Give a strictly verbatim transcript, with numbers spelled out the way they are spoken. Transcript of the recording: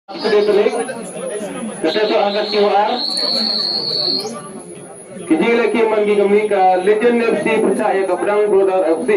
Kate to lek, kate to angkat Q R. Ki jingleh ki man ki kamni ka Legend F C pyrshah ïa ka Brang Brother F C.